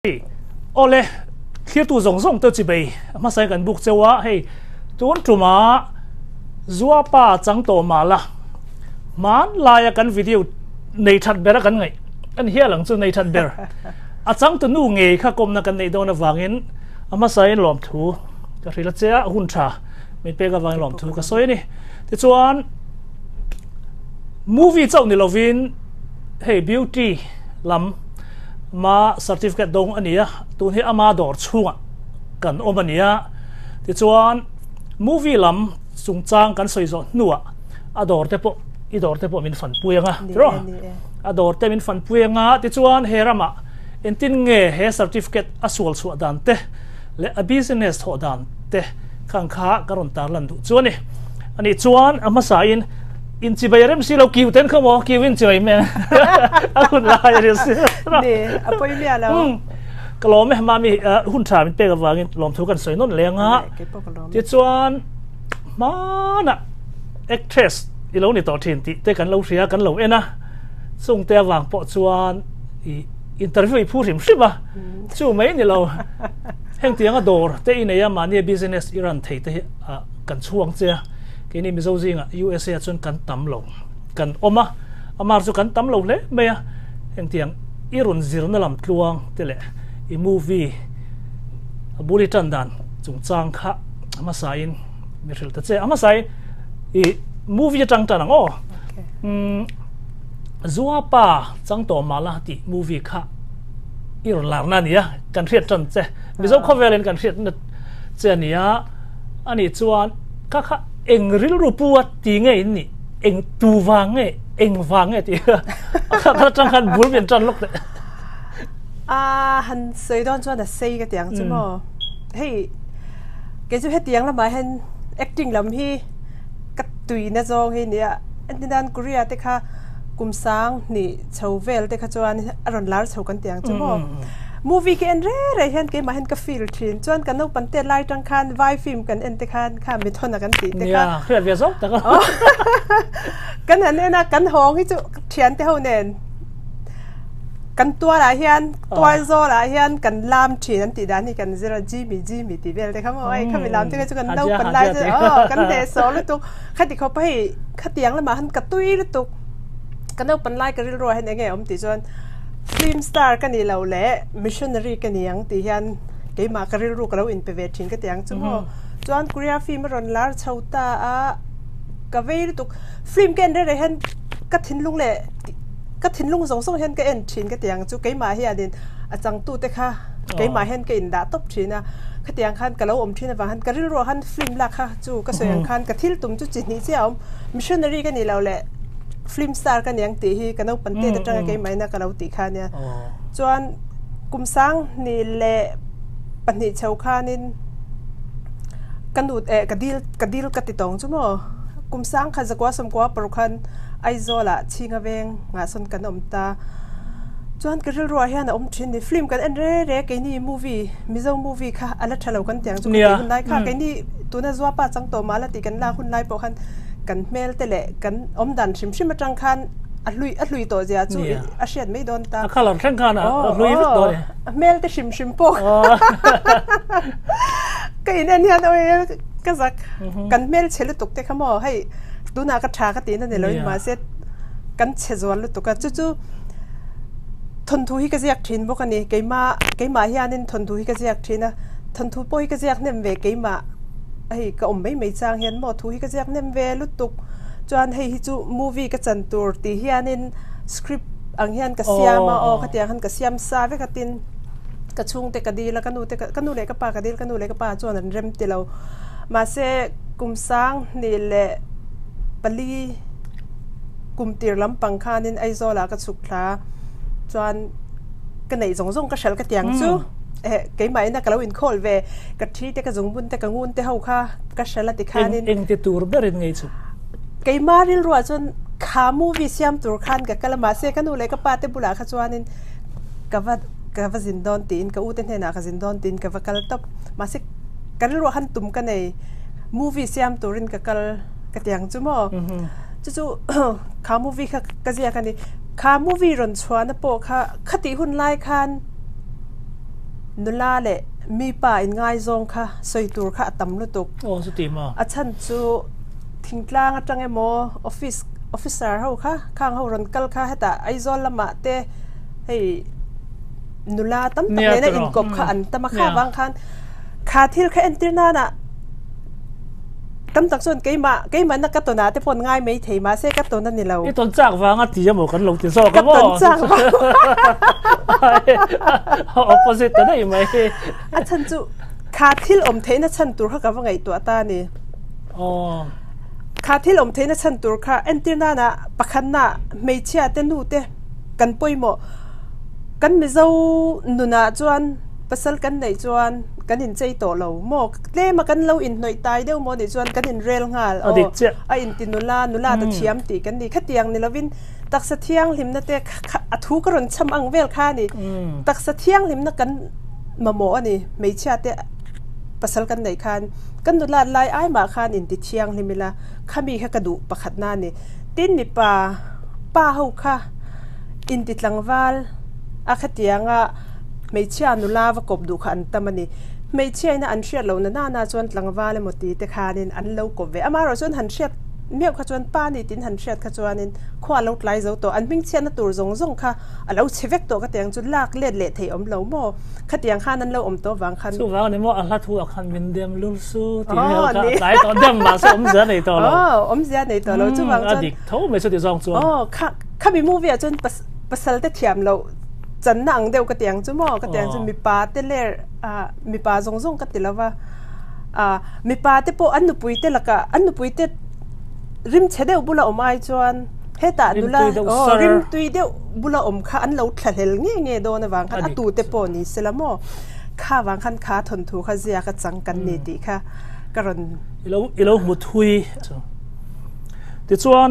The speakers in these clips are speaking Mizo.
Awle, thlirtu zawng zawng te chibei hmasa in kan buk cheu a, hei tun tuma Zuapa chang tawh mah la, hmanlaia kan video nei that ber a kan ngaih a ni hial ang chu nei that ber a changtu nu ngei kha kawmna kan neih dawn avangin a hmasa in lawmthu ka hrilh a che a, hun tha min pek avangin lawmthu ka sawi a ni. Tichuan movie chauh ni lovin hei beauty lam ma certificate dawng a ni a, tun hi ama dawr chhungah kan awm a ni a, tichuan movie lam chungchang kan sawi zawh hnuah a dawr te pawh i dawr te pawh min fan pui ang a tiraw a dawr te min fan pui ang a tichuan he ramah engtin nge he certificate a sual chhuah dan te leh a business thawh dan te khang kha ka rawn tarlan duh chu a ni. Ani chuan a hmasa in inchibei a rem si lo kiu ten kha maw kiu in chibei me a hun lai a ni si. Ni a pawi miah lo. Ka lawm e mami hun tha min pek avangin lawmthu kan sawi nawn leng a. Tichuan hmanah actress i lo ni tawh thin tih te kan lo hria kan lo en a chungte avang pawh chuan i interview i phu hrim hrim a chu mai ni lo heng tianga dawr te i nei a mahni business i run thei te hi kan chhuang che a keini Mizo zingah USA ah chuan kan tam lo kan awm a amar chu kan tam lo hle mai a heng tiang i rawn zirna lam tluang te leh i movie a bul i tan dan chungchang kha a hmasa in mi hrilh ta che a hmasa in i movie atang tan ang aw Zuapa chang tawh mah la tih movie kha i rawn larna a ni a kan hriat tan che Mizo khawvelin kan hriat na che a ni a ani chuan kha kha eng rilru pu a ti nge in nih eng tu vang nge eng vang nge tih kha kha atang khan bul min tan lawk teh. A han sawi dawn chuan a sei ka ti ang chu maw hei kei chu hetiang lamah hian acting lam hi ka tuina zawng hi nia entinan Korea te kha kum sang hnih chho vel te kha chuan a rawn lar chho kan ti ang chu maw. Movie ka en reng reng hian keimah hian ka feel thin chuan kan naupang te lai tang khan vai film kan en te khan kha mithona kan tih te kha. Nia, hriat ve zawk tak a. Kan han en a, kan hawng hi chu thian te ho nen kan tual ah hian tual zawl ah hian kan lam thin an tih dan hi kan zir a, Jimmy Jimmy tih vel te kha maw hei khami lam te kha chu kan naupang lai chu aw kan hnehsawh lutuk khati khawp a hei khatiang lamah han ka tui lutuk ka naupang lai ka rilru ah hian enge awm tih chuan Film star ka nih loh leh missionary ka ni ang tih hian keimah ka rilru ka lo inpe ve thin ka ti ang chu maw. Chuan Korea film a rawn lar chho ta a, ka vei lutuk. Film ka en reng reng hian ka thinlung leh ka thinlung zawng zawng hian ka en thin ka ti ang chu. Keimah hianin a changtute kha keimah hian ka indah tawp thin a, khatiang khan ka lo awm thin avang khan ka rilruah khan film lak kha chu ka sawi ang khan ka thil tum chu chi hnih chiah a awm. Missionary ka nih loh leh Film star ka niang tih hi ka naupang tet atanga keimah ina ka lo tih kha ania. Chuan kum sang hnih leh pahnih chho khanin ka nu eh ka dil ka dil ka ti tawng chu maw. Kum sang kha zakua sawmkua paruk khan Aizawl ah Chhinga veng ngah sawn kan awm ta. Chuan ka rilruah hian a awm thin ni. Film kan en re re keini movie Mizo movie kha a la tha lo kan ti ang chu ka tih hun lai kha keini tuna Zuapa chang tawh mah la tih kan lak hun lai pawh khan kan hmel te leh kan awm dan hrim hrim atang khan a hlui a hlui tawh zia chu a hriat mai dawn ta. A colour thleng khan a hlui vek dawn e. A hmel te hrim hrim pawh ka in en hian awi ka zak kan hmel chhe lutuk te kha maw hei tunah ka tha ka tihna ni loin mahse kan chhe zual lutuk a chu chu thawnthu hi ka ziak thin bawk a ni keimah keimah hianin thawnthu hi ka ziak thin a thawnthu pawh hi ka ziak hnem ve keimah hei ka awm mai mai chang hian maw thu hi ka ziak hnem ve lutuk chuan hei hi chu movie ka chan tur tih hianin script ang hian ka siam a aw khatiang khan ka siam sa vek a tin ka chhungte ka dil a ka nu te ka nu leh ka pa ka dil ka nu leh ka pa chuan an rem ti lo mahse kum sang hnih leh pali kum tir lampang khanin Aizawl ah ka chhuk thla chuan ka neih zawng zawng ka hralh ka tiang chu eh keimah ina ka lo inkhawl ve Ka thi te ka zungbun te ka ngun te ho kha ka hre la tikhanin. Eng ti tur berin ngei chu? Keimah rilruah chuan kha movie siam tur khan ka kal a mahse ka nu leh ka pa te bulah kha chuanin ka va ka va zin dawn tiin ka u te hnenah ka zin dawn tiin ka va kal tawp. Mahse ka rilruah khan tum ka nei movie siam turin ka kal ka ti ang chu maw. Chu chu kha movie kha ka ziak a ni. Kha movie rawn chhuahna pawh kha khatih hun lai khan. Nula leh mipa inngaizawng kha sawi tur kha a tam lutuk. Aw chuti maw? A chhan chu thingtlang atang emaw office officer ho kha khang ho rawn kal kha hetah Aizawl lamah te hei nula tam tak nena inkawp kha an tam a kha vang khan kha thil kha entir nana tam tak chuan keimah keimahna ka tawn ah te pawh an ngai mai thei mahse ka tawn a ni lo. I tawn chak vanga ti emaw kan lo ti zawk a maw? Ka tawn chak vang. Opposite ta daih mai. A chhan chu kha thil awm theihna chhan tur kha ka va ngaihtuah ta a ni. Aw. Kha thil awm theihna chhan tur kha entir nana pakhatna hmeichhia te nu te kan pawimawh kan Mizo nunah chuan pasal kan neih chuan kan inchei tawh lo maw tlema kan lo inhnawih tai deuh maw nih chuan kan inrel nghal aw a inti nula nula ta thiam tih kan ni khatiang ni lovin taksa thianghlimna te a thu ka rawn cham ang vel kha a ni taksa thianghlimna kan mamawh a ni hmeichhia te pasal kan neih khan kan nula lai ai mah khan inti thianghlim ila khami kha ka duh pakhatna a ni tin mipa pa ho kha inti tlangval a khatianga Hmeichhia nula va kawp duh kha an tam a ni. Hmeichhiaina an hriat loh na nana chuan tlangval emaw ti te khanin an lo kawp ve. Amaherawh chuan han hriat meuh kha chuan pa ni tin han hriat kha chuanin khua a lo tlai zo tawh. An hmingchhiatna tur zawng zawng kha a lo chhe vek tawh ka tiang chu lak let leh thei awm lo maw? Khatiang khan an lo awm tawh vang khan. Chuvang a ni maw a hla thu ah khan min dem lul su tih vel kha a tlai tawh dem mahse awmzia nei tawh lo. Aw awmzia nei tawh lo chuvang chuan. A dik tho mai chuti zawng chuan. Aw kha khami movie ah chuan pasal te thiam loh. Channa ang deuh ka ti ang chu maw? Ka ti ang chu mipa te ler mipa zawng zawng ka ti lo va, mipa te pawh an nupui te lakah an nupui te rim chhe deuh bula awm ai chuan hetah nula aw rim tui deuh bula awm kha an lo thlahlel nge nge dawn avang khan a tute pawh ni sela maw? Kha vang khan kha thawnthu kha ziak a chang kan ni tih kha ka rawn I lo hmu thui chu. Tichuan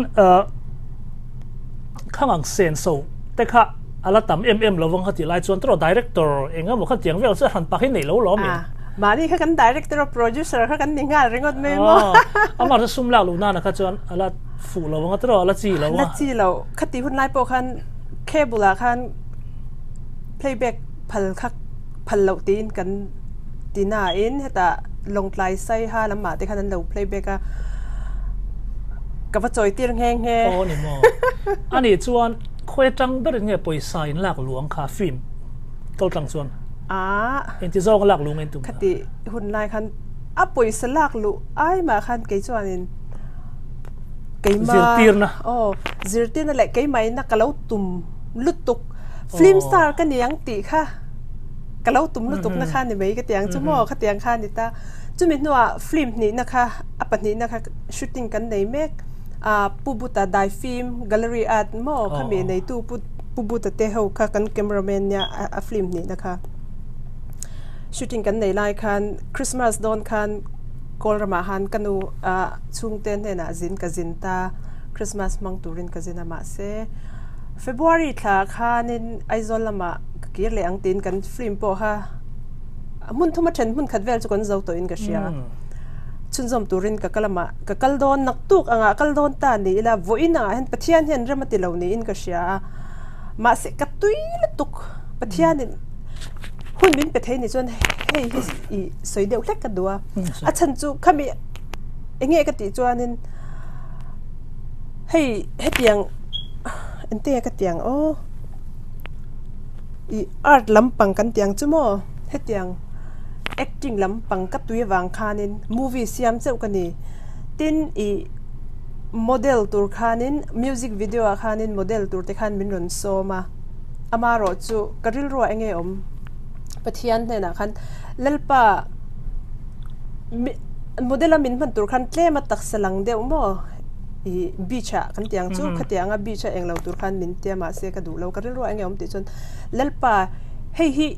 khang ang senso te kha A la tam em em lovang kha tih lai chuan tawrh director eng emaw kha tiang vel chu a hran pak hi nei lo lawm in. Mahni kha kan director a producer kha kan ni nghal ringawt mai maw. Amah chu sum lak luh nana kha chuan a la fuh lo ang a tawrh a la chi lo a. La chi lo. Khati hun lai pawh khan cable ah khan playback phal kha phal loh tiin kan ti nain hetah Lawngtlai Saiha lamah te khan an lo playback a ka va chawi tir nghe nghe. Aw ni maw. Ani chuan Khawi atang berin nge pawisa in lak luang kha film kal tlang chuan engti zawng a lak luh ngei tum kha? Khati hun lai khan a pawisa lak luh ai mah khan kei chuanin keima Zirtirna. Aw zirtirna leh keimaina ka lo tum lutuk film star ka ni ang tih kha ka lo tum lutuk na kha ni mai ka ti ang chu maw khatiang kha a ni ta. Chumi hnuah film hnihna kha a pahnihna kha shooting kan nei mek. A Pu Buta dai film gallery at maw khami neitu Pu Pu Buta te ho kha kan cameraman nia a film hnihna kha shooting kan nei lai khan Christmas dawn khan kawl ramah han ka nu a chhungte hnenah zin ka zin ta Christmas hmang turin ka zin a mahse February thla khanin Aizawl lamah ka kir leh ang tiin kan film pawh kha hmun thum a then hmun khat vel chu kan zo tawhin ka hria. Chhunzawm turin ka kal amah ka kal dawn naktuk angah kal dawn ta ni ila vawiin angah hian Pathian hian rem a ti lo niin ka hria a mahse ka tui lutuk Pathianin hun min pe thei ni chuan hei hi i sawi deuh hlek ka duh a a chhan chu khami eng nge ka tih chuanin hei hetiang engtin nge ka ti ang aw i art lampang kan ti ang chu maw hetiang. Acting lampang ka tui avang khanin movie siam cheuh ka ni. Tin, ih model tur khanin music video ah khanin model tur te khan min rawn sawm a. Amaherawh chu ka rilruah eng nge awm? Pathian hnenah khan Lalpa model a min hman tur khan tlem a taksa lang deuh maw? Ih beach ah kan ti ang chu khatianga beach a englo tur khan min tia mahse ka duh lo. Ka rilruah eng nge awm tih chuan Lalpa hei hi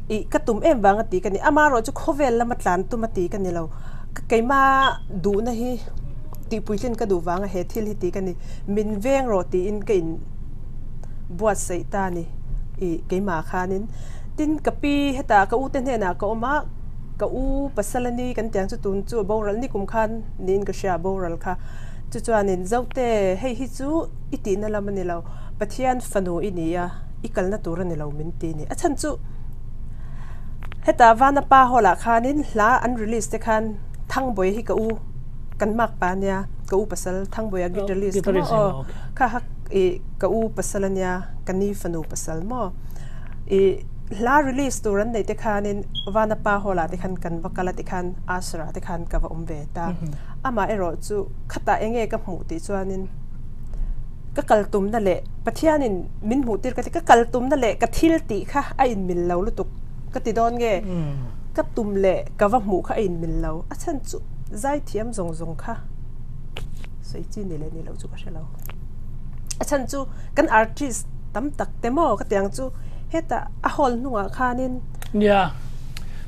Ih ka tum em vang a ti ka ni. Amaherawh chu khawvel lama tlan tum a ti ka ni lo. Ka keima duhna hi tihpuitlin ka duh vanga he thil hi ti ka ni. Min veng rawh tiin ka in buatsaih ta a ni ih keimah khanin. Tin ka pi hetah ka ute hnenah ka awm a, ka u pasal a ni kan tiang chu tun chu a boral ni kum khan niin ka hria a boral kha. Chu chuanin Zote hei hi chu i tihna lam a ni lo. Pathian fanu i ni a. I kalna tur a ni lo min ti ni. A chhan chu Heta Vanapa Hall ah khanin hla an release te khan Thangbawi hi ka u kan mak pa ania ka u pasal Thangbawi a guitarist kha maw aw kha kha ih ka u pasal ania ka ni fanu pasal maw ih hla release tur an neih te khanin Vanapa Hall ah te khan kan va kal a tikhan Asher ah te khan ka va awm ve ta amah erawh chu khatah eng nge ka hmuh tih chuanin Ka kal tumna leh Pathianin min hmuh tir ka ti, ka kal tumna leh ka thil tih kha a inmil lo lutuk ka ti dawn nge? Ka tum leh ka va hmuh kha a inmil lo. A chhan chu zaithiam zawng zawng kha sawi chi ni leh ni lo chu ka hre lo. A chhan chu kan artist tam tak te maw ka ti ang chu hetah a hall hnungah khanin. Nia,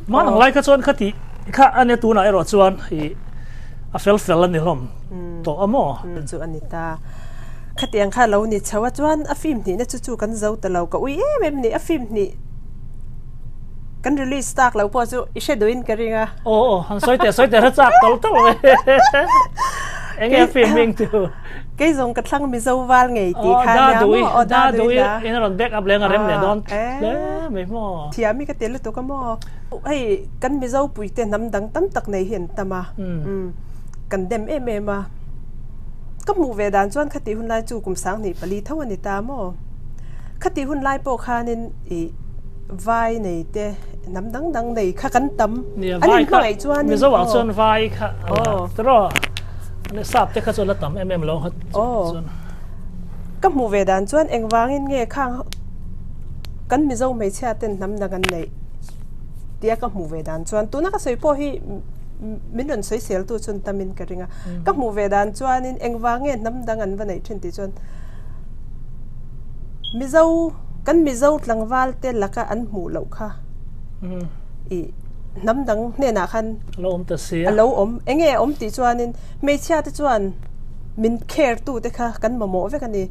hmanang lai kha chuan kha tih kha a nia tunah erawh chuan ih a fel fel a ni hlawm. tawh a maw? Chu a ni ta. Khatiang kha lo ni chho a chuan a film hnihna chu chu kan zo ta lo ka ui em em ni a film hnih kan release tak lo pawh chu i hre duhin ka ring a. Aw aw han sawi teh sawi teh hre chak tawlh tawlh mai eng nge a film hming chu? Kei zawng ka thlang Mizo val ngei tih kha nia maw? Aw da dui in a rawn back up leng a rem leh dawn hle mai maw? Thiam hi ka ti lutuk a maw? Hei kan Mizo puite hnam dang tam tak nei hi an tam a. Kan dem em em a, ka hmuh ve dan chuan khati hun lai chu kum 2004 tho a ni ta maw? Khati hun lai pawh khanin ih vai nei te hnam dang dang nei kha kan tam. Nia vai kha Mizo ah chuan vai kha tiraw sap te kha chuan la tam em em lo kha chuan. Ka hmuh ve dan chuan engvangin nge khang kan Mizo hmeichhia ten hnam dang an neih tia ka hmuh ve dan chuan tuna ka sawi pawh hi Min rawn sawiseltu chuan tamin ka ring a. Ka hmuh ve dan chuanin engvang nge hnam dang an va neih thin tih chuan Mizo, kan Mizo tlangval te laka an hmuh loh kha ih hnam dang hnenah khan a lo awm ta si a. A lo awm. Eng nge a awm tih chuanin hmeichhia te chuan min care tu te kha kan mamawh vek a ni.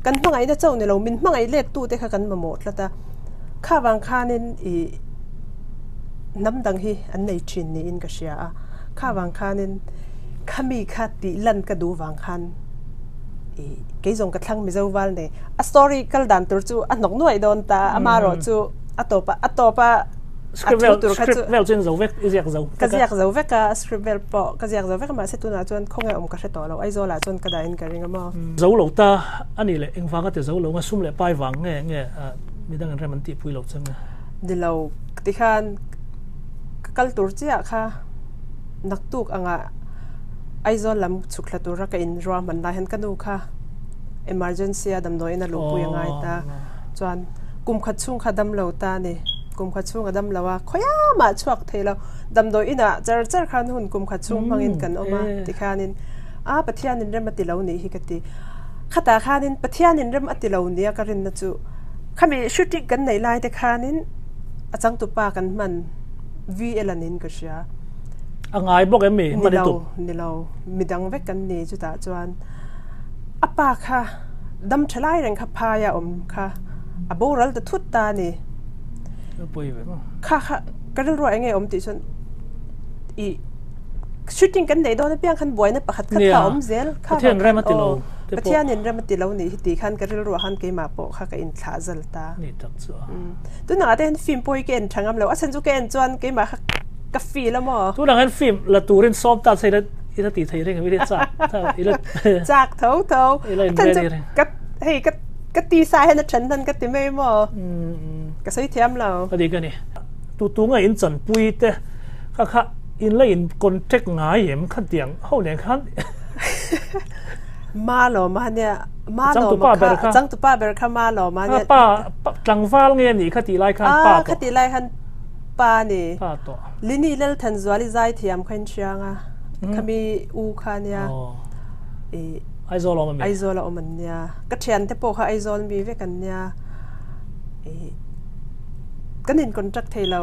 Kan hmangaihna chauh ni lo, min hmangaih let tu te kha kan mamawh tlat a. Kha vang khanin ih hnam dang hi an nei thin niin ka hria a, kha vang khanin khami kha tih lan ka duh vang khan ih kei zawng ka thlang Mizo val nei a story kal dan tur chu a hnawk nuaih dawn ta ama erawh chu a tawp a a tawp a a thu tur kha chu vel chu zo vek i ziak zo ka ziak zo vek a script vel pawh ka ziak zo vek a mahse tunah chuan khawnge awm ka hre tawh lo Aizawl ah chuan ka dah in ka ring a maw. Zo lo ta a nih leh engvanga ti zo lo nga sum leh pai vang nge nge midang in rem an tihpui lo che nge. Ni lo tikhan ka kal tur chiah kha naktuk angah Aizawl lam chhuk thla tura ka in ruahman lai hian ka nu kha emergency a damdawiin a luhpui a ngai ta chuan kum khat chhung kha dam lo ta a ni kum khat chhung a dam lo a khawiah mah chhuak thei lo damdawiin ah char char khan hun kum khat chhung hmangin kan awm a tikhanin a Pathianin rem a ti lo nih hi ka ti khatah khanin Pathianin rem a ti lo nia ka rinna chu Khami shooting kan neih lai te khanin a changtupa kan hman VL an in ka hria. A ngai bawk em mi hman i tum? Ni lo, midang vek kan ni chutah chuan a pa kha dam tha lai reng kha phai a awm kha a boral ta thut ta a ni. Pui ve maw? Kha kha ka rilruah enge awm tih chuan i shooting kan neih dawn apiang khan buaina pakhat khat kha a awm zel. Pathian rem a ti lo. Pathianin rem a ti lo nih hi tih khan ka rilruah khan keimah pawh kha ka inthlah zal ta. Ni tak chu a. Tunah te hian film pawh hi ka en tha ngam lo. A chhan chu ka en chuan keimah kha ka feel a maw? Tunah hian film la turin sawm ta che ila ila ti thei reng em? Ila chak ila Chak tho tho. Ila in ready reng. Ka hei ka ka tisa hian a then hnan ka ti mai maw? Ka sawi thiam lo. Ka dik a ni. Tu tu nge in chanpui te kha kha in la in contact ngai em khatiang ho nen khan Ma lawm a nia Ma lawm a kha changtupa ber kha Ma lawm a nia pa tlangval nge ni kha tih lai khan pa tawh kha tih lai khan pa ni pa tawh Lini Lalthanzuali zaithiam kha in hriang a khami u kha nia i Aizawl awm ami Aizawl a awm an nia ka thian te pawh kha Aizawl mi vek an nia i kan in contract thei lo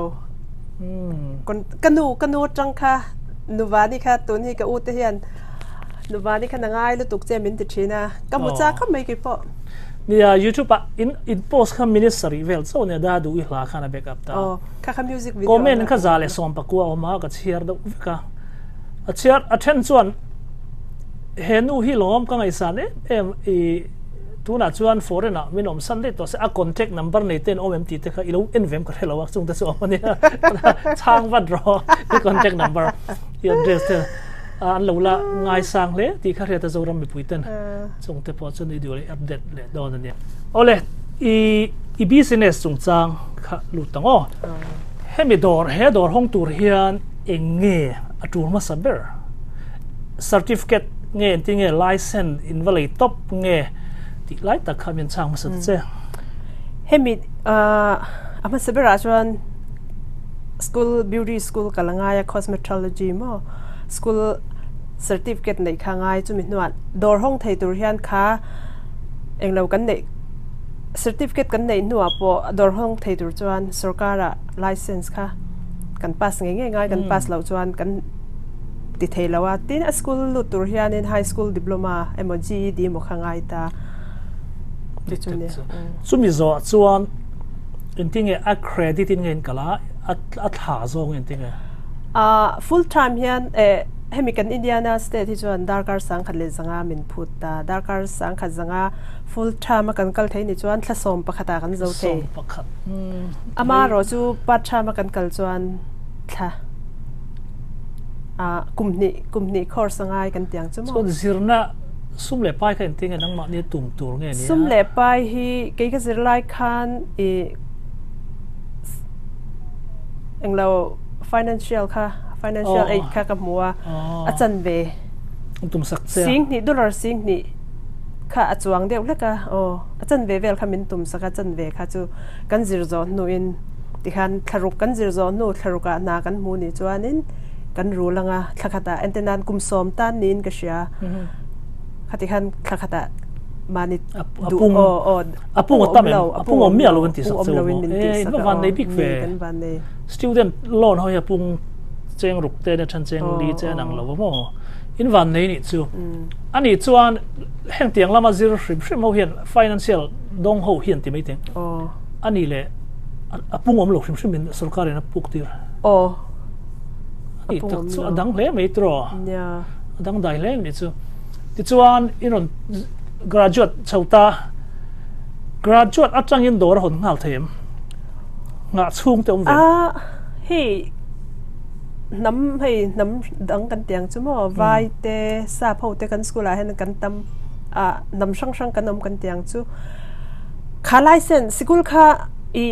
ka nu ka nu atang kha Nuvani kha tun hi ka u te hian Nuvani khan a ngai lutuk che min ti thin a, ka hmu chak khawp mai kei pawh. Nia YouTube ah in in post kha minute sarih vel chauh nia da duh i hla khan a back up ta. Aw kha kha music video. Comment kha 114 a awm a ka chhiar deuh vek a. A chhiar a then chuan he nu hi lawm ka ngaihsan em em i. Tunah chuan foreign ah min awm san daih tawh se a contact number nei ten awm em tih te kha i lo en vem ka hre lo a chung te chu awm a nia chhang vat rawh i contact number i address te an lo la ngaisang hle tih kha hriat a Zoram mipui ten chung te pawh chuan i duh leh update leh dawn a nia. Awle i i business chungchang kha lut tang aw. Hemi dawr he dawr hawng tur hian eng nge a tul hmasa ber? Certificate nge engtin nge license in va lei tawp nge tih lai tak kha min chhang hmasa ta che. Hemi a hmasa berah chuan school beauty school kal a ngai a cosmetology maw school certificate neih kha a ngai chumi hnuah dawr hawng thei tur hian kha englo kan neih certificate kan neih hnuah pawh dawr hawng thei tur chuan sorkara license kha kan pass ngei ngei ngai kan pass loh chuan kan ti thei lo a, tin a school lut tur hianin high school diploma emaw GED emaw kha ngai ta ti chu nia. Chumi zawh chuan engtinge a credit in nge in kal a, a thla zawng engtinge? A full time hian eh hemi kan Indiana state hi chuan darkar 10,500 min phut ta, darkar 10,500 full time a kan kal thei ni chuan thla 11 ah kan zo thei. 11. Amaherawh chu part time a kan kal chuan thla a kum hnih kum hnih course a ngai kan tiang chu maw. Chuan zirna sum leh pai kha engtin nge nangmahni tum tur nge nia? Sum leh pai hi kei ka zir lai khan i englo financial kha financial aid kha ka hmu a a chanve tum sak che a 10,000 dollar 10,000 kha a chuang deuh hlek a aw a chanve vel kha min tum sak a chanve kha chu kan zir zawh hnuin Tikhan thlaruk kan zir zawh hnu thlarukah hna kan hmu nih chuanin kan rul anga thla khatah ente nan kum sawm tan niin ka hria. Khati khan thla khatah mahni duh aw aw a pung a tam em a pung awm miah lo an ti sak cheu maw e in va van nei bik ve kan van nei student loan ho hi a pung cheng ruk te ania then cheng li che an ang lo va maw in van nei nih chu ani chuan heng tiang lama zir hrim hrim ho hian financial dawng ho hian ti mai teng ani leh a pung awm lo hrim hrim in sorkar in a puk tir. Aw. A pung awm lo. A dang hle mai tiraw. Nia. A dang dai hle mai chu. Tichuan i rawn graduate chho ta. Graduate atangin dawr a hawn nghal thei em? Nghah chhung te awm ve. A hei hnam hei hnam dang kan tiang chu maw vai te sap ho te kan school ah hian kan tam a hnam hrang hrang kan awm kan tiang chu. Kha license sikul kha i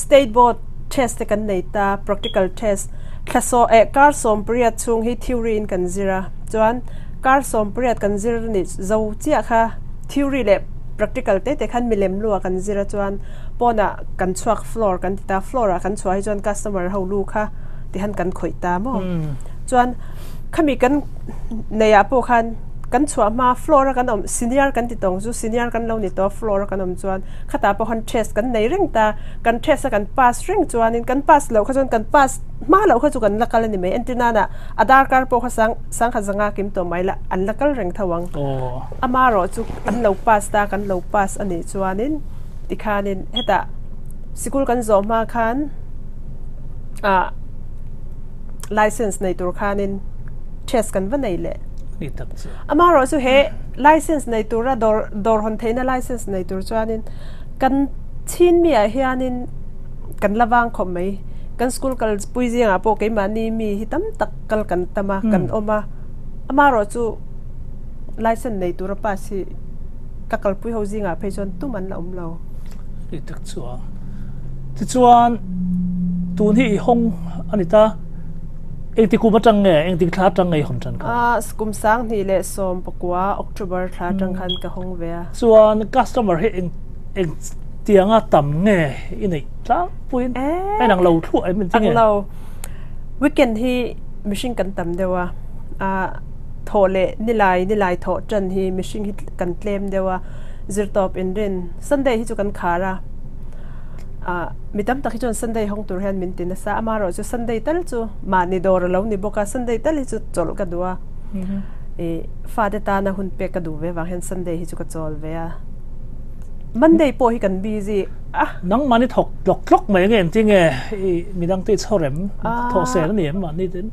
state board test te kan nei ta practical test thla saw eh kar 18 chhung hi theory in kan zir a chuan kar 18 kan zir ni zo chiah kha theory leh practical te te khan milem lua kan zir a chuan pawnah kan chhuak floor kan ti ta floor ah kan chhuah hi chuan customer ho lu kha ti han kan khawih ta maw chuan khami kan nei ah pawh khan Kan chhuah hma floor a kan awm senior kan ti tawng chu senior kan lo ni tawh a floor a kan awm chuan khatah pawh khan test kan nei reng ta kan test a kan pass reng chuanin kan pass loh kha chuan kan pass hma loh kha chu kan la kal a ni mai entir nana a darkar pawh kha sang sangkhat zanga kim tawh mai la an la kal reng tho ang amaherawh chu an lo pass ta kan lo pass a nih chuanin tikhanin hetah sikul kan zawh hma khan ah license nei tur khanin test kan va nei leh. Ni tak chu. Amaherawh chu he license nei tura dawr dawr hawn theihna license nei tur chuanin kan chhin mi ah hianin kan la vang khawp mai. Kan school kal pui zingah pawh keimahni mi hi tam tak kal kan tam a, kan awm a. Amaherawh chu license nei tura pass hi ka kalpui ho zingah phei chuan tum an la awm lo. Ni tak chu a. Tichuan tun hi i hawng a ni ta. Engti kum atang nge, engti thla atang nge i hawn tan kha? A, kum 2019 October thla atang khan ka hawng ve a. Chuan customer hi eng eng tianga tam nge i neih tlangpuiin? A inang lo thluah em engti nge? Ang lo. Weekend hi mihring kan tam deuh a, a thawh leh nilai nilai thawh tan hi mihring hi kan tlem deuh a, zirtawp inrin Sunday hi chu kan khar a. Ah mi tam tak hi chuan Sunday hawng tur hian min ti nasa a, amaherawh chu Sunday tal chu mahni dawr a lo ni bawk a, Sunday tal hi chu chawlh ka duh a, ih fate tana hun pek ka duh ve vang hian Sunday hi chu ka chawl ve a, Monday pawh hi kan busy a. Nangmahni thawk tlawk tlawk mai nge engtin nge ih midangte i chhawr em? Thawh sen a ni em mahni ten?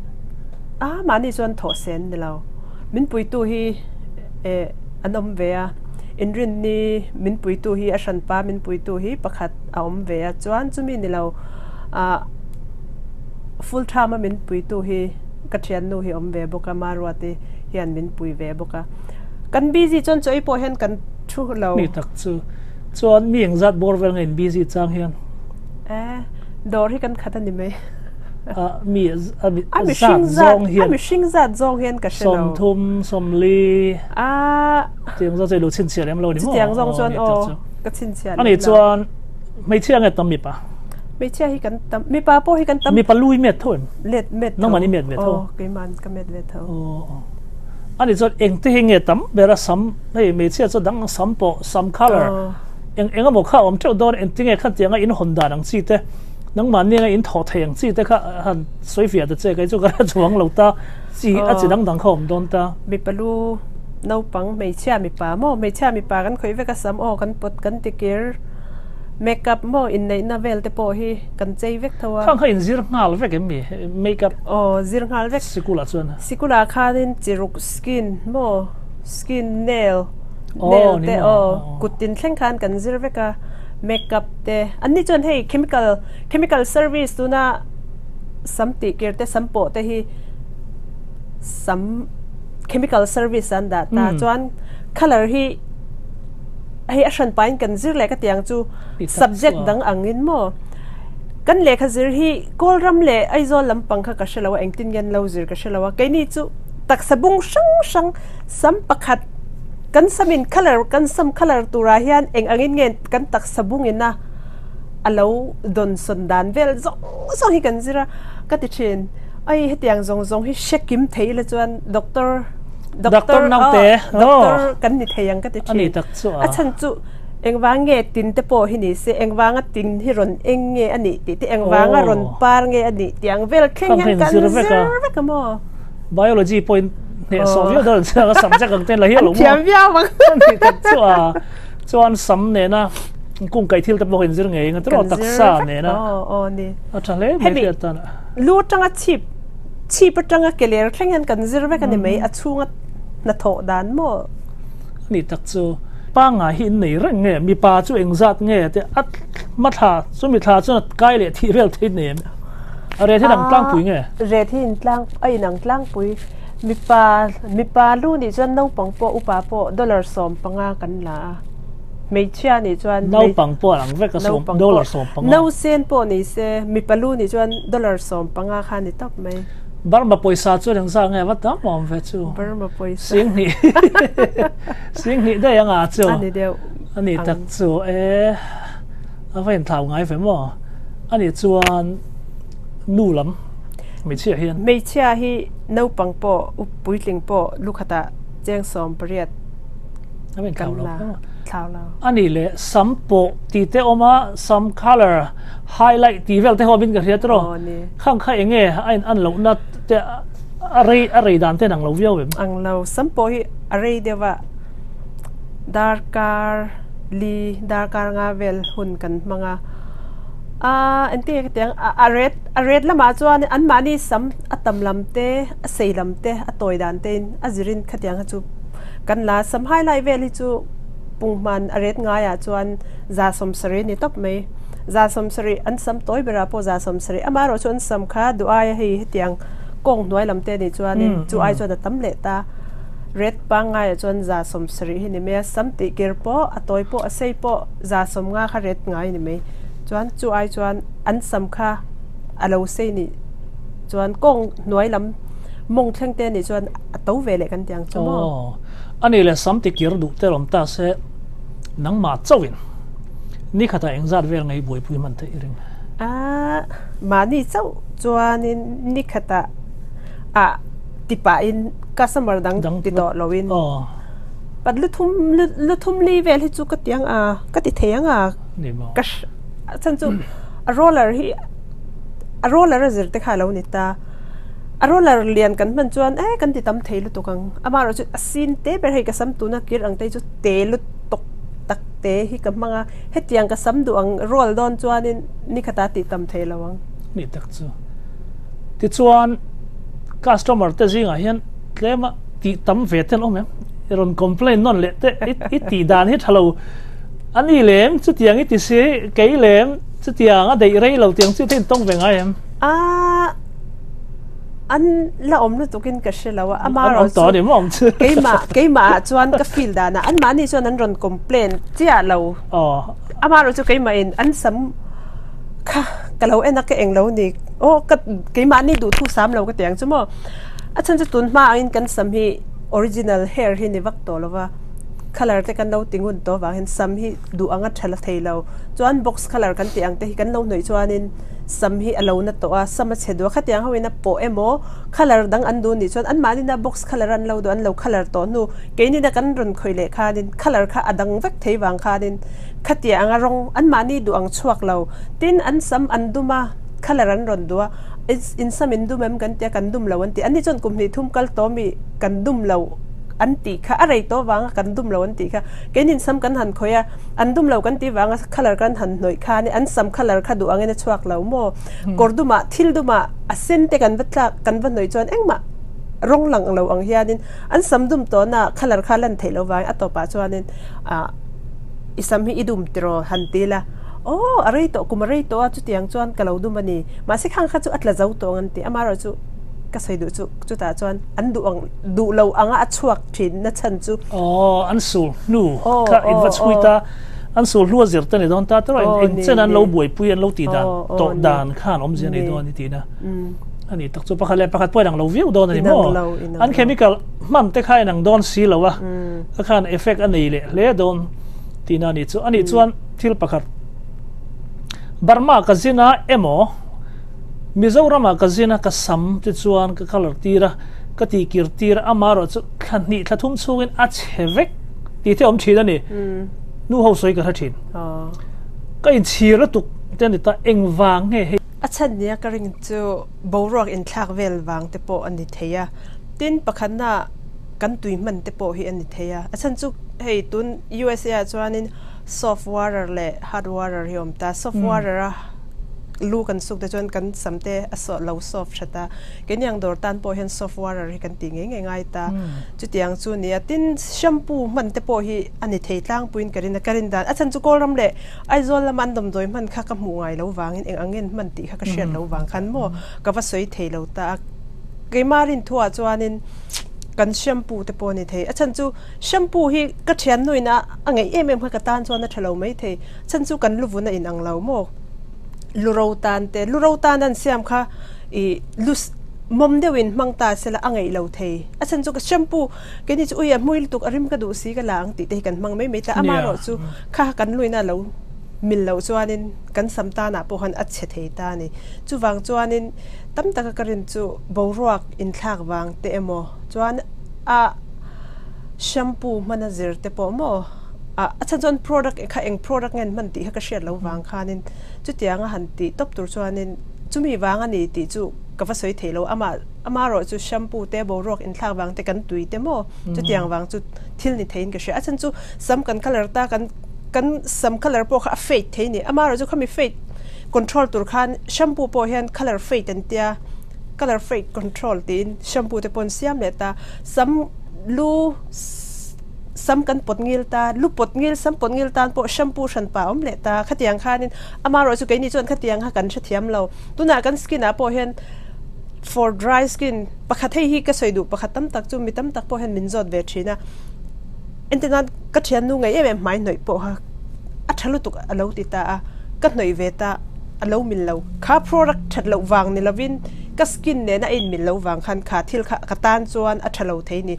Ah mahni chuan thawh sen ni lo, min puitu hi eh an awm ve a. Inrinni min puitu hi a hranpa min puitu hi pakhat a awm ve a, chuan chumi ni lo ah full time a min puitu hi ka thiannu hi awm ve bawk a, Maruati hian min pui ve bawk a. Kan busy chuan chaw ei pawh hian kan thu lo. Mi tak chu chuan mi engzat bawr vel nge in busy chang hian? Eh, dawr hi kan khat a ni mai. A mi a mi zat zawng hian. A mihring zat zawng hian ka hre lo. 30, 40. A. Tiang zawng chu i lo chhinchhiah lem lo ni maw? Chutiang zawng chuan aw ka chhinchhiah lem lo. Ani chuan hmeichhia nge tam mipa? Hmeichhia hi kan tam, mipa pawh hi kan tam. Mipa lui met tho em? Let met tho. Nangmah ni met ve tho? Aw, keimah ka met ve tho. Aw. Ani chuan engte hi nge tam ber a sam, hei hmeichhia chu dang sam pawh, sam colour eng eng emaw kha a awm teuh dawn, engtinge khatianga in hawn dan ang chi te, nangmahni anga in thawh thei ang chi te kha han sawi fiah ta che, kei chu ka la chuang lo ta, chi a chi dang dang kha a awm dawn ta. Mipa lu naupang hmeichhia mipa maw, hmeichhia mipa kan khawih vek a sam aw kan pawt kan tikir makeup maw inneihna vel te pawh hi kan chei vek tho a. Khang kha inzir nghal vek em mi makeup? Aw zir nghal vek. Sikul ah chuan. Sikul ah khanin chiruk skin maw skin nail nail te aw kut tin thleng khan kan zir vek a makeup te an ni chuan hei chemical chemical service tuna sam tih kir te sam pawh te hi sam chemical service an dah ta chuan colour hi hei a hran pahin kan zir leh ka tiang chu subject dang angin maw kan lehkha zir hi Kawlram leh Aizawl lampang kha ka hre lo a engtin nge an lo zir ka hre lo a keini chu taksa bung hrang hrang sam pakhat kan samin colour kan sam colour turah hian eng angin nge kan taksa bungin a a lo dawnsawn dan vel zawng zawng hi kan zir a ka ti thin ai hetiang zawng zawng hi hre kim thei ila chuan doctor doctor naute doctor kan ni thei ang ka ti thin ani tak chu a chhan chu engvang nge tin te pawh hi ni se engvanga tin hi rawn eng nge a nih tih te engvanga rawn par nge a nih tih ang vel thleng hian kan zir vek a maw biology point hneh sawh viau dawn chuan a subject ang ten la hial lo maw thiam viau ang ani tak chu a chuan sam nena kung kai thil te pawh in zir ngei nga tiraw taksa nena aw aw ni a tha hle mai hriat tan lu atanga chhip chhip atanga keler thleng hian kan zir vek ani mai a chhunga hnathawh dan maw ani tak chu pangngai hi in nei reng nge mipa chu engzat nge te a hma thla chumi thla chuan a kai leh thih vel thei nem a ret hi dang tlangpui nge ret hi in tlang a inang tlangpui mipa mipa lu nih chuan naupang pawh upa pawh dollar 15 kan la a hmeichhia nih chuan naupang pawh ang vek a sawm dollar 15 nausen pawh ni se mipa lu nih chuan dollar 15 kha ni tawp mai Burma pawisa chuan engzah nge va tam awm ve chu Burma pawisa 2000 20,000 daih anga chu ani deuh ani tak chu e a va inthlau ngai ve maw ani chuan nu lam hmeichhia hian hmeichhia hi naupang pawh puitling pawh lukhatah cheng 18 a va inthlau lo thlau lo ani leh sam pawh tih te awm a sam colour highlight tih vel te ho min ka hria tiraw khang kha enge a in an lohna te a rei a rei dan te nang lo viau em ang lo sam pawh hi a rei deuh a darkar li darkar nga vel hun kan hmang a a engtin nge ka ti ang a red a red lamah chuan anmahni sam a tam lam te a sei lam te a tawi dan te in a zirin khatiang kha chu kan la sam highlight vel hi chu punghman a red ngaiah chuan 70 ni tawp mai 70 an sam tawi berah pawh 70 amaherawh chu an sam kha duh aia hei hetiang kawng hnuai lam te anih chuanin chu ai chuan a tam leh ta red pangngaiah chuan 70 hi ni mai a sam tih kir pawh a tawi pawh a sei pawh 50 kha red ngai ni mai chuan chu ai chuan an sam kha a lo sei nih chuan kawng hnuai lam mawng thleng te anih chuan a to ve leh kan ti ang chu maw. Aw ani leh sam ti kir duh te awm ta se nangmah chauhin ni khatah engzat vel ngei buaipui hman theih i ring? A mahni chauh chuanin ni khatah ah ti pahin customer dang ti tawh loin pat lu thum lu thum li vel hi chu ka ti ang a ka ti thei ang a ka a chhan chu a roller hi a roller a zir te kha a lo ni ta a roller lian kan hman chuan e kan ti tam thei lutuk ang amaherawh chu a sin te ber hei ka sam tuna kir ang te hi chu te lutuk tak te hi ka hmang a hetiang ka sam duh ang roll dawn chuanin ni khata tih tam thei lo ang. Ni tak chu tichuan customer te zingah hian tlema tih tam ve te an awm em? I rawn complain nawn leh teh i tih dan hi tha lo a ni lem chutiang i ti si kei lem chutiang a daih rei lo tiang chu te in tawng ve ngai em? A an la awm lutuk in ka hre lo a amaherawh chu keimah keimah ah chuan ka feel dan ah anmahni chuan an rawn complain chiah lo amaherawh chu keimah in an sam kha ka lo en a ka eng lo ni aw ka keimahni duhthu sam lo ka ti ang chu maw a chhan chu tun hma angin kan sam hi Original hair hi ni vak tawh lova, colour te kan lo ti ngun tawh avang hian sam hi duh anga tha la thei lo. Chuan box colour kan tih ang te hi kan lo hnawih chuanin sam hi a lo na tawh a, sam a chhe duh a, khatiang ho in a pawh emaw colour dang an duh nih chuan anmahni na box colour an lo duh an lo colour tawh hnu keinina kan rawn khawih leh khanin colour kha a dang vek thei vang khanin khatiang anga rawng anmahni duh ang chhuak lo. Tin, an sam an dum a, colour an rawn duh a. In sam in dum em kan tia kan dum lo an ti. Anni chuan kum hnih thum kal tawh mi kan dum lo an tih kha a rei tawh vanga kan dum lo an tih kha. Keinin sam kan han khawih a, an dum lo kan tih vanga colour kan han hnawih kha ni an sam colour kha duh angin a chhuak lo maw? Kawr dumah thil dumah a sen te kan va tlak kan va hnawih chuan engmah rawng lang lo ang hianin an sam dum tawhna colour kha lan theih lo vangin a tawpah chuanin ah I sam hi i dum tiraw? han ti la. Aw, a rei tawh, kum a rei tawh a, chutiang chuan ka lo dum a ni. Mahse khang kha chu a tla zo tawh ang an ti. Amaherawh chu ka sawi duh chu chutah chuan an duh ang, duh lo anga a chhuak thin na chhan chu. Aw, an sul hnu kha in va chhui ta, an sul hnu a zir te ni dawn ta tiraw, eng chen an lo buaipui an lo tih dan tawh dan khan awmzia nei dawn a ni tihna a ni tak chu. Pakhat leh pakhat pawh inang lo viau dawn a ni maw? An chemical hman te kha inang dawn si lo a. A khan effect a nei leh hle dawn tihna a nih chu. A nih chuan thil pakhat Burma ka zin a emaw Mizorama ka zin a ka sam te chuan ka colour tir a ka tih kir tir a amaherawh chu thla hnih thla thum chhungin a chhe vek tih te awm thin a ni. Nu ho sawi ka hre thin. Ka inchhir lutuk te a ni ta engvang nge hei. A chhan nia ka ring chu boruak inthlak vel vang te pawh a ni thei a. Tin pakhatna kan tui hman te pawh hi a ni thei a, a chhan chu hei tun USA ah chuanin soft water leh hard water hi a awm ta, soft water a lu kan suk te chuan kan sam te a sawh lo soft that a, keini ang dawr tan pawh hian soft water hi kan tih ngei ngei ngai ta, chutiang chu a ni a, tin shampoo hman te pawh hi a ni thei tlangpuiin ka rin a, ka rin dan a chhan chu Kawlram leh Aizawl lama an dawmdawi hman kha ka hmuh ngai lo vangin eng ang nge an hman tih kha ka hriat lo vang khan maw ka va sawi thei lo ta a. Keimah rinthuah chuanin kan shampoo te pawh a ni thei. A chhan chu shampoo hi ka thiannuin a a ngeih em em kha ka tan chuan a tha lo mai thei. A chhan chu kan luvun a inang lo maw? Lu ro tan te, lu ro tan an siam kha ih lu mawm deuhin hmang ta sela a ngeih lo thei. A chhan chu ka shampoo keini chu ui a hmui lutuk a rim ka duh si ka la ang tih te hi kan hmang mai mai ta. Amaherawhchu kha kan luina lo mil loh chuanin kan sam tanah pawh khan a chhe thei ta a ni. Chuvang chuanin Tam taka ka rin chu boruak inthlak vang te emaw chuan a shampoo hman a zir te pawh maw a a chhan chuan product kha eng product nge an hman tih kha ka hriat lo vang khanin chutianga han tih tawp tur chuanin chumi vang a ni tih chu ka va sawi thei lo amah amaherawh chu shampoo te boruak inthlak vang te kan tui te maw chutiang vang chu thil ni theiin ka hria a chhan chu sam kan colour ta kan kan sam colour pawh kha a fade thei a ni amaherawh chu khami fade Control tur khan shampoo pawh hian colour fade an tia, colour fade control tiin shampoo te pawh an siam leh ta. Sam lu sam kan pawt ngil ta, lu pawt ngil sam pawt ngil tan pawh shampoo hran pah a awm leh ta. Khatiang khanin amaherawh chu keini chuan khatiang kha kan hrethiam lo. Tunah kan skin ah pawh hian for dry skin pakhat hei hi ka sawi duh pakhat tam tak chu mi tam tak pawh hian min zawt ve thin a. Entirnan ka thiannu ngei em em hmai hnawih pawh kha a tha lutuk a lo ti ta a, ka hnawih ve ta a lo mil lo. Kha product that loh vang ni lovin ka skin nena a inmil loh vang khan kha thil kha ka tan chuan a tha lo thei ni.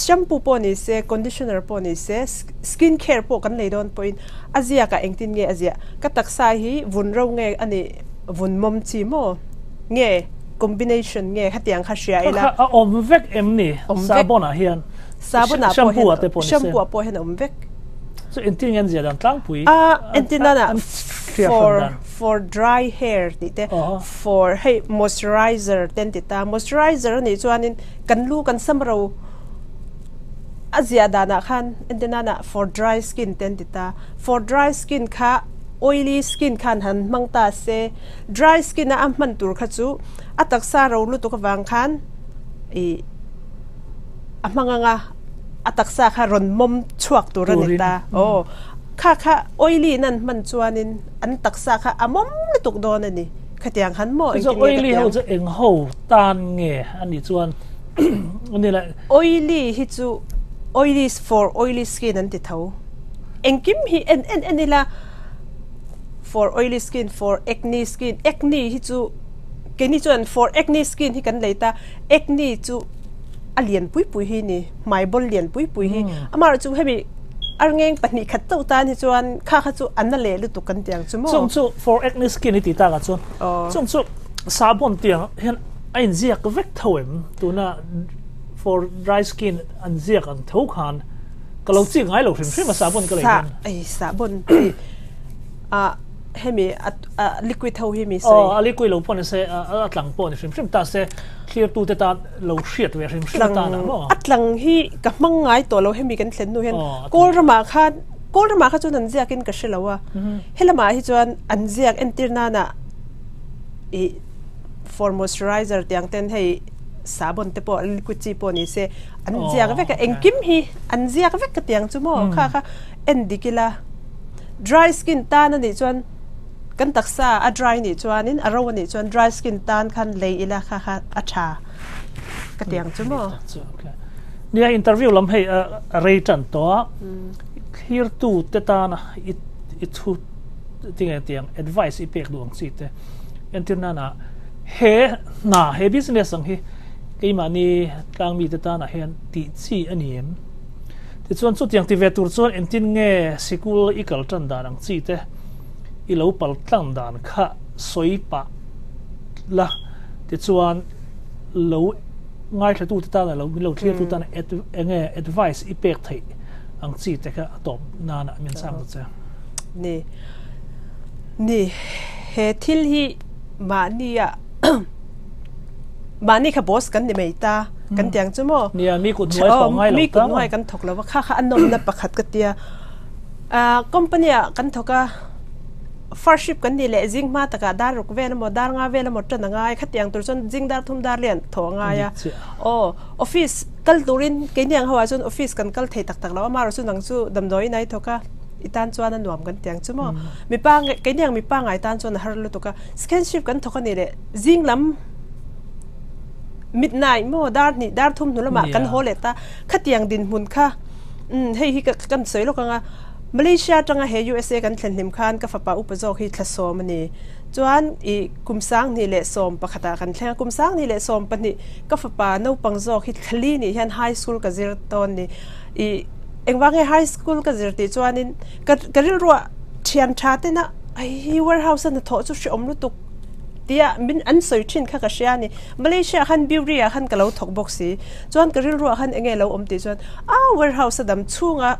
Shampoo pawh ni se, conditioner pawh ni se, skin care pawh kan lei dawn pawhin a ziakah engtin nge a ziah? Ka taksa hi vun ro nge a nih vun mawm chi maw nge combination nge khatiang kha hria ila. Kha a awm vek em ni sabon ah hian? Sabon ah pawh hian shampoo ah pawh hian a awm vek. Chu entir nge an zia dan tlangpui? A entir nan ah for for dry hair tih te for hei moisturizer te an ti ta moisturizer a nih chuanin kan lu kan sam ro a ziah danah khan entir nan ah for dry skin te an ti ta for dry skin kha oily skin khan han hmang ta se dry skin a a hman tur kha chu a taksa ro lutuk avang khan ih. a hmang anga a taksa kha rawn mawm chhuak tur a ni ta. Aw, kha kha oily in an hman chuanin an taksa kha a mawm lutuk dawn a ni. Khatiang han maw engtin nge ka Oily ho chu eng ho tan nge a nih chuan ani le. Oily hi chu oily for oily skin an ti tho. Engkim hi en en en ila for oily skin, for acne skin, acne hi chu keini chuan for acne skin hi kan lei ta, acne chu a lian pui pui hi ni, hmai bawl lian pui pui hi. Amaherawhchu chu hemi arngeng pahnih khat chauh tan hi chuan kha kha chu a na leh lutuk kan ti ang chu maw? Chung chu for acne skin i ti tak ah chuan chung chu sahbawn tiang hian a inziak vek tho em? Tuna for dry skin an ziak ang tho khan ka lo chik ngai lo hrim hrim a sahbawn ka lei hian. Ei sahbawn hi a hemi a liquid ho hi mi sawi. Aw a liquid lo pawh ni se a tlang pawh ni hrim hrim ta se thlir tute tan lo hriat ve hrim hrim atan a maw? A tlang hi ka hmang ngai tawh lo hemi kan thlen hnu hian kawl ramah khan kawl ramah kha chuan an ziak in ka hre lo a helamah hi chuan an ziak entir nana ih for moisturizer tiang ten hei sabon te pawh liquid chi pawh ni se an ziak vek a engkim hi an ziak vek ka tiang chu maw kha kha en dik ila dry skin tan anih chuan Kan taksa a dry nih chuanin a ro a nih chuan dry skin tan khan lei ila kha kha a tha ka ti ang chu maw? Nia interview lam hei a rei tan tawh a, thlirtu te tana i i thu tinge tiang advice i pek duh ang chi te entir nana he hna he business ang hi keimahni tlangmi te tana hian tih chi a ni em? Tichuan chutiang ti ve tur chuan engtin nge sikul i kal tan dan ang chi te i lo pal tlang dan kha sawi pah la, tichuan lo ngaithlatute tana lo min lo thlirtu tana enge advice i pek theih ang chi te kha a tawp nana min chhang ta che. Ni, ni, he thil hi mahnia mahni kha boss kan ni mai ta kan tiang chu maw? Nia, mi kut hnuai thawk ngai lo ta maw? Mi kut hnuai kan thawk lo va, kha kha a nawmna pakhat ka tia. Company ah kan thawk a, first shift kan nih leh zing hma takah dar ruk vel emaw dar nga vel emaw tan a ngai, khatiang tur chuan zing dar thum dar lian thaw a ngai a. Aw, office kal turin keini ang ho ah chuan office kan kal thei tak tak lo a, amaherawh chu nang chu damdawiin a i thawk a, i tan chuan a nuam kan tiang chu maw. Mipa keini ang mipa ngai tan chuan a har lutuk a, second shift kan thawk a nih leh zing lam midnight maw dar hnih dar thum hnu lamah kan haw leh ta, khatiang dinhmun kha Umm hei hi ka kan sawi lawk ang a, Malaysia atanga he usa kan thlen hlim khan ka fapa upa zawk hi thla sawm a ni. Chuan ih kum 2011 ah kan thleng a, kum 2012 ka fapa naupang zawk hi thla li nih hian high school ka zir tawn ni. Ih engvang nge high school ka zir tih chuanin ka ka rilruah thian tha tena hei warehouse a hnathawh chu hreawm lutuk tia min an sawi thin kha ka hria a ni. Malaysia ah khan Bewry ah khan ka lo thawk bawk si. Chuan ka rilruah khan enge lo awm tih chuan a warehouse a dam chhunga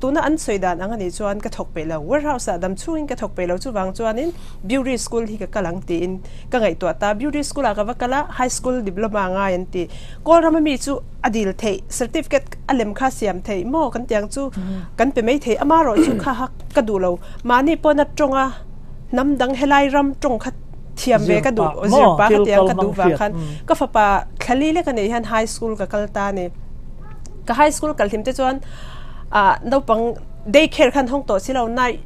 tuna an sawi dan ang anih chuan ka thawk peih lo, warehouse ah dam chhungin ka thawk peih lo chuvang chuanin Bewry school hi ka kal ang tiin ka ngaihtuah ta. Bewry school ah ka va kal a, high school diploma ngai an ti. Kawlram ami chu a dil theih, certificate a lem kha siam theih maw kan tiang chu kan pe mai thei amaherawh chu kha kha ka duh lo. Mahni pawn a tawnga hnam dang helai ram tawng kha thiam ve ka duh, zir pah ka tiang ka duh vang khan ka fapa thlali lek a nih hian high school ka kal ta a ni. Ka high school kal hlim te chuan ah naupang day care khan hawng tawh si lo night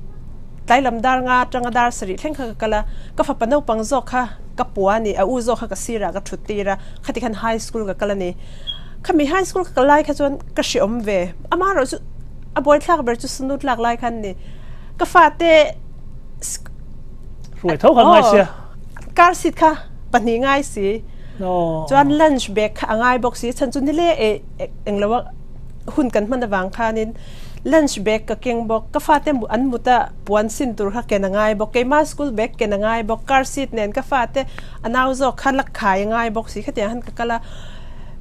tlai lam dar nga atanga dar sarih thleng kha ka kal a, ka fapa naupang zawk kha ka pua a ni, a u zawk kha ka sirah ka thut tir a, khati khan high school ka kal a ni. Khami high school ka kal lai kha chuan ka hreawm ve, amaherawh chu a buaithlak ber chu sunu tlak lai khan a ni. Ka fate Hruai tho kha ngai sia. Car seat kha pahnih ngai si. Chuan lunch bag kha a ngai bawk si. Chhan chu nile e englo a hun kan hman avang khanin lunch bag ka keng bawk. Ka fate an mut a puan sin tur kha ken a ngai bawk. Keima school bag ken a ngai bawk. Car seat nen ka fate a nau zawk kha la khai a ngai bawk si. Khatiang han ka kal a.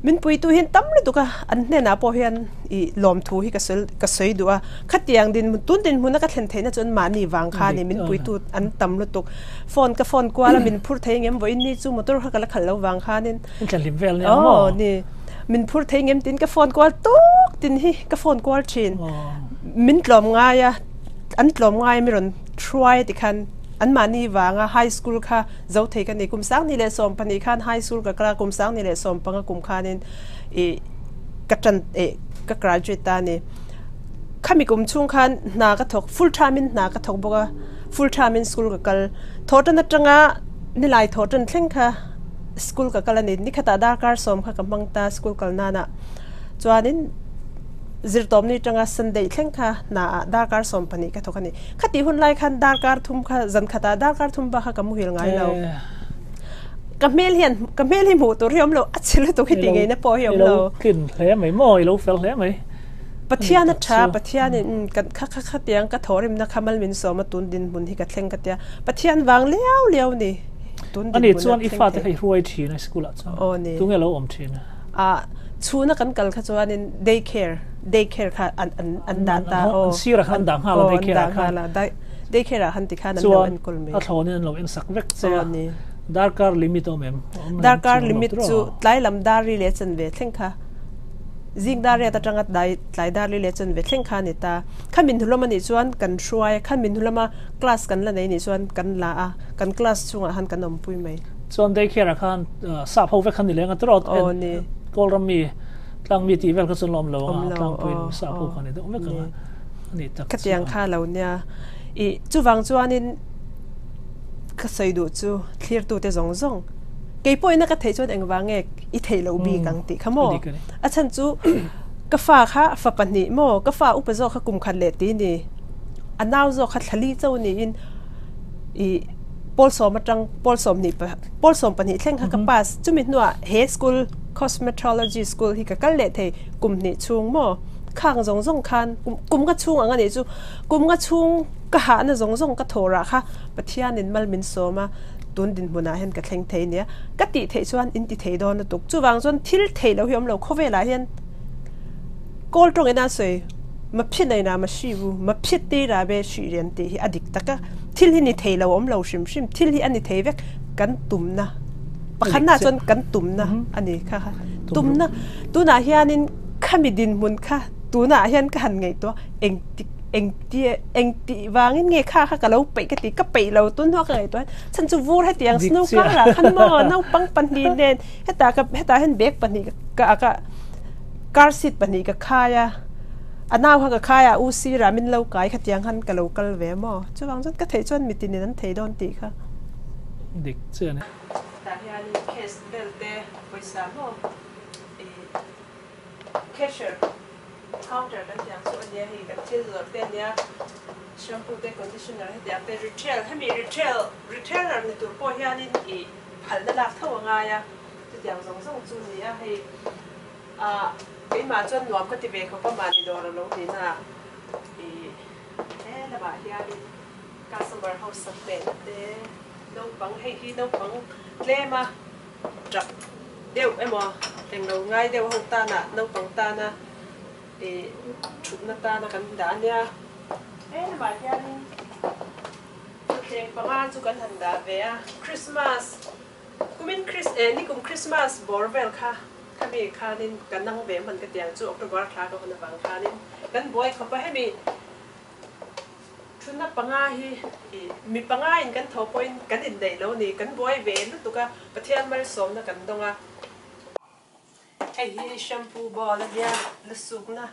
Min puitu hian tam lutuk a, an hnenah pawh hian ih lawmthu hi ka sawi ka sawi duh a, khatiang dinhmun tun dinhmuna ka thlen theihna chuan mahni vang kha a ni, min puitu an tam lutuk. Phone ka phone kual a, min phur thei ngem vawiin ni chu motor kha ka la khalh lo vang khanin. In thlenhlim vel nia maw? Aw ni, min phur thei ngem tiin ka phone kual tawk tin hi ka phone kual thin. Min tlawm ngai a, an tlawm ngai a mi rawn hruai a tikhan anmahni vanga high school kha Zo thei ka ni. Kum 2012 khan high school ka kal a, kum 2015 kum khanin ih ka ṭan eh ka graduate ta a ni. Khami kum chhung khan hna ka thawk full time in hna ka thawk bawk a, full time in school ka kal. Thawhṭan aṭanga nilai thawhṭan thleng kha school ka kal a ni. Nikhatah darkar sawm kha ka hmang ta school kal nana. Chuanin zirtawpni aṭanga Sunday thleng kha hna ah darkar 12 ka thawk a ni. Khatih hun lai khan darkar thum kha zan khatah darkar thum bak kha ka muhil ngai lo. Ka hmel hian ka hmel hi hmuh tur hi awm lo a chhe lutuk hi tih ngeina pawh hi awm lo. I lo tlin hle mai maw i lo fel hle mai. Pathian a tha Pathian in kan kha kha kha tiang ka thawhrimna kha mal min sawm a tun dinhmun hi ka thleng ka tia Pathian vang liau liau ni tun dinhmun a thleng thei. Ani chuan i fate kha i hruai thin a school ah chuan. Aw ni. Tunge lo awm thin a? Ah chhuna kan kal kha chuanin day care day care kha an an an dah ta aw. An sir ah khan an dah nghal a day care ah khan. Aw an dah nghal a day care ah khan ti khan an lo enkawl mai. Chuan a thlawnin an lo ensak vek che a. Aw ni. Darkar limit awm em? Darkar limit chu tlai lam dar ri leh chanve thleng kha zing dar riat atanga dai tlai dar ri leh chanve thleng kha a ni ta. Kha min hlawm a nih chuan kan hruai a, kha min hlawma class kan la nei nih chuan kan la a, kan class chungah khan kan awmpui mai. Chuan daycare ah khan sap ho vek khan ni leng a tawrh a, Kawlram mi tlang mi tih vel kha chuan la awm lo ang a, tlangpuiin sap ho kha ni deuh vek ang a, a nih tak chu. Khatiang kha lo nia. Ih chuvang chuanin Ka sawi duh chu thlirtute zawng zawng kei pawhin a ka theih chuan engvang nge i theih loh bik ang tih kha maw? A chhan chu ka fa kha fa pahnih maw? Ka fa upa zawk kha kum khat leh ti ni, a nau zawk kha thla li cho niin i pawl sawm atang pawl sawm hnih pawl sawm pahnih thleng kha ka pass chumi hnuah he school cosmetology school hi ka kal leh thei kum hnih chhung maw? Khang zawng zawng khan kum nga chhung ang a nih chu kum nga chhung Ka hahna zawng zawng ka thawh rah kha Pathianin mal min sawm a, tun dinhmunah hian ka thleng thei nia. Ka tih theih chuan in ti thei dawn lutuk. Chuvang chuan thil theih loh hi awm lo khawvelah hian kawl tawng ina sawi ma phit nei na ma hri u, ma phit ti ra be hri rian tih hi a dik tak a. Thil hi ni thei lo awm lo hrim hrim, thil hi a ni thei vek kan tumna pakhatna chuan kan tumna a ni kha kha. Tumna tunah hianin khami dinhmun kha tunah hian ka han ngaihtuah engtik Engti engti vangin nge kha kha ka lo peih ka ti ka peih lo tun hnuah ka ngaihtuah chhan chu vur hetiang snow kar ah khan maw naupang pahnih nen hetah ka hetah hian bag pahnih ka ak a car seat pahnih ka khai a a nau kha ka khai a u sirah min lo kai khatiang khan ka lo kal ve maw chuvang chuan ka theih chuan mitinin an thei dawn tih kha. Dik chiah a ni. Tah hianin case vel te pawisa maw ih cashier. Counter kan tih ang chu a nia hei kan thil zawrh te a nia shampoo te conditioner hetiang te retail hemi retail retailer ni tur pawh hianin ih phalna lak tho a ngai a chutiang zawng zawng chu a ni a hei ah keimah chuan nuam ka ti ve khawp a mahni dawr a lo ni na ih he lamah hianin customer ho sak hmehna te naupang hei hi naupang tlem a. Tap deuh emaw englo ngai deuh ho tana naupang tana ih thutna tana kan dah a nia. Helamah hianin thutthleng panga chu kan han dah ve a, Christmas kumin Chris eh nikum Christmas bawr vel kha khami khanin ka nang ve hman ka tiang chu October thla ka hawn avang khanin kan buai khawp a hemi Thuna panga hi i mi panga in kan tho pawhin kan indaih lo ni, kan buai ve lutuk a, Pathian malsawmna kan dawng a. Hei hi shampoo bowl a nia, la sukna,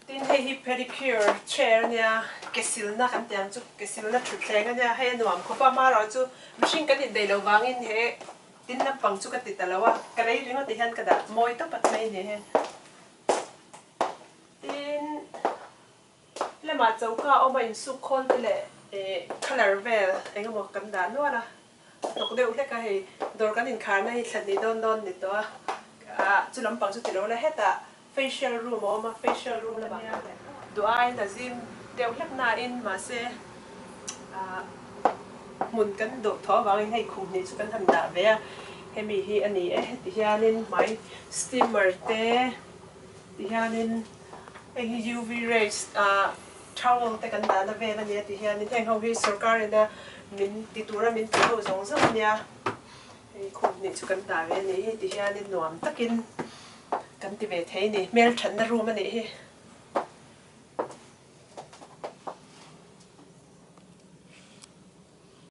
tin hei hi pedicure chair a nia, ke silna kan tih ang chu, ke silna thutthleng a nia, hei a nuam khawp a, amaherawh chu mihring kan indaih loh vangin he tin lampang chu ka ti ta lo a, ka lei ringawt ah hian ka dah mawi tawp at mai a ni he. Tin. Lamah choka awm a insuk khawl te leh colour vel eng emaw kan dah nual a, a hnawk deuh hlek a hei dawr kan inkharna hi thlan nih dawn dawn ni tawh a, ah chu lampang chu ti lo la hetah facial room a awm a, facial room lamah duh aiin a zim deuh hlek nain mahse ah hmun kan duh tawh avangin hei khum hnih chu kan han dah ve a, hemi hi a ni e heti hianin hmai steamer te ti hianin. Heng hi UV rays ah towel te kan dahna vel a nia ti hianin heng ho hi sorkar ina min ti tura min tih ho zawng zawng a nia. Hei khum hnih chu kan dah ve a nih hi ti hianin nuam takin kan ti ve thei a ni. Hmelthatna room a nih hi.